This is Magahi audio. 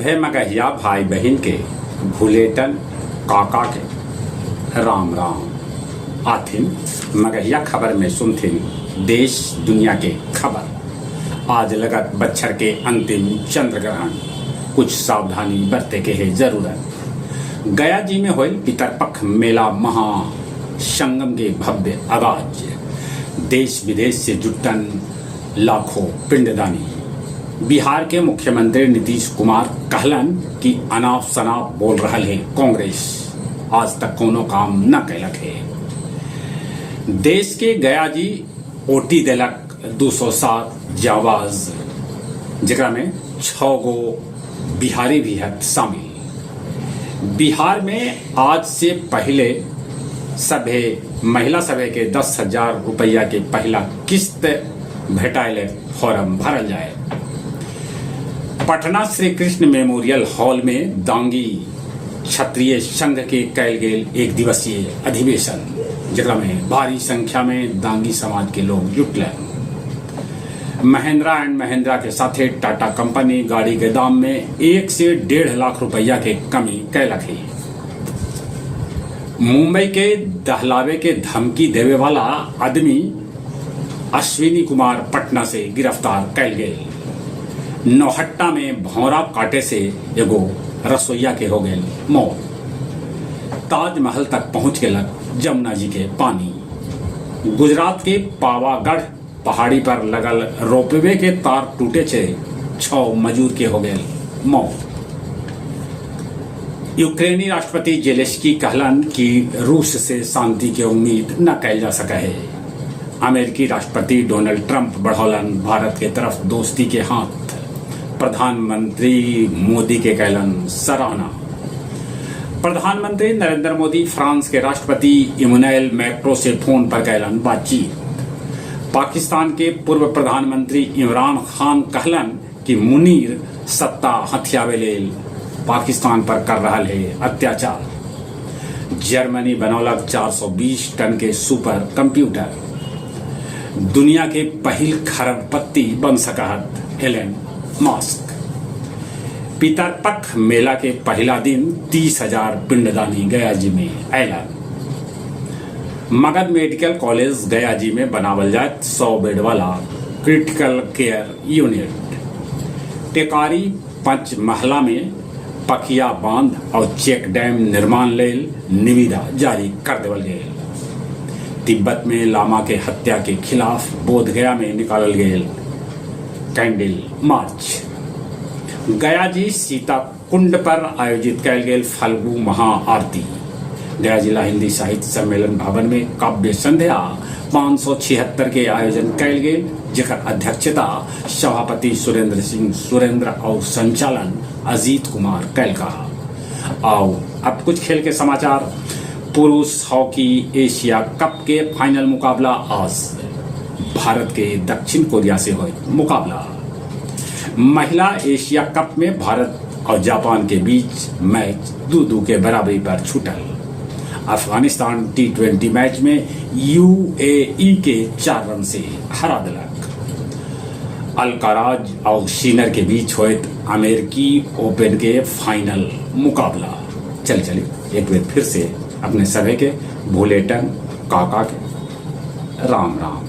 सभे मगहिया भाई बहिन के भुलेटन काका के राम राम। आथिन मगहिया खबर में सुनथिन देश दुनिया के खबर। आज लगत बच्छर के अंतिम चंद्र ग्रहण, कुछ सावधानी बरते के है जरूरत। गया जी में होइल पितरपख मेला महा संगम के भव्य आगाज। देश विदेश से जुटन लाखों पिंडदानी। बिहार के मुख्यमंत्री नीतीश कुमार कहलन कि अनाप शनाप बोल रहल है कांग्रेस, आज तक कोनो काम न कैलक है। देश के गया जी ओटी देलक 207 जाबाज, जेकरा में 6 गो बिहारी भी है शामिल। बिहार में आज से पहले सभे महिला सभे के 10,000 रुपया के पहला किस्त भेटाइले फॉर्म भरल जाए। पटना श्री कृष्ण मेमोरियल हॉल में दांगी क्षत्रिय संघ के कैल गेल एक दिवसीय अधिवेशन, जेकरा में भारी संख्या में दांगी समाज के लोग जुटलन। महिंद्रा एंड महिंद्रा के साथे टाटा कंपनी गाड़ी के दाम में 1 से 1.5 लाख रुपया के कमी कैलक है। मुंबई के दहलावे के धमकी देवे वाला आदमी अश्विनी कुमार पटना से गिरफ्तार कैल गए। नौहट्टा में भौरा काटे से एगो रसोईया के हो गए मौत। ताजमहल तक पहुंच गलक जमुना जी के पानी। गुजरात के पावागढ़ पहाड़ी पर लगल रोपवे के तार टूटे से 6 मजदूर के हो गए मौत। यूक्रेनी राष्ट्रपति जेलेंस्की कहलन कि रूस से शांति के उम्मीद न कैल जा सके है। अमेरिकी राष्ट्रपति डोनाल्ड ट्रंप बढ़ौलन भारत के तरफ दोस्ती के हाथ, प्रधानमंत्री मोदी के कैलन सराहना। प्रधानमंत्री नरेंद्र मोदी फ्रांस के राष्ट्रपति इमैनुएल मैक्रो से फोन पर कैलन बातचीत। पाकिस्तान के पूर्व प्रधानमंत्री इमरान खान कहलन कि मुनीर सत्ता हथियावे लेल पाकिस्तान पर कर रहा है अत्याचार। जर्मनी बनौलक 420 टन के सुपर कंप्यूटर। दुनिया के पहिल खरबपति बन सकत एलन मस्क। पितरपक्ष मेला के पहला दिन 30,000 पिंडदानी गया जी में ऐलान। मगध मेडिकल कॉलेज गया जी में बनावल जाए 100 बेड वाला critical care unit. Tekari Panchmahala में पकिया बांध और चेक डैम निर्माण लेल निविदा जारी कर देवल गए। तिब्बत में लामा के हत्या के खिलाफ बोधगया में निकालल गए कैंडल मार्च। गया जी सीता कुंड पर आयोजित कैल गेल फल्गु महाआरती। गया जिला हिंदी साहित्य सम्मेलन भवन में काव्य संध्या 576 के आयोजन कैल गेल, जेकर अध्यक्षता सभापति सुरेंद्र सिंह सुरेंद्र और संचालन अजीत कुमार कैलका। आओ अब कुछ खेल के समाचार। पुरुष हॉकी एशिया कप के फाइनल मुकाबला आज भारत के दक्षिण कोरिया से हुए मुकाबला। महिला एशिया कप में भारत और जापान के बीच मैच 2-2 के बराबरी पर छूटल। अफगानिस्तान टी20 मैच में यूएई के 4 रन से हरा दिलक। अल्काराज और सिनर के बीच होत अमेरिकी ओपन के फाइनल मुकाबला। चल चले एक बार फिर से अपने सभी के भोलेटन काका के राम राम।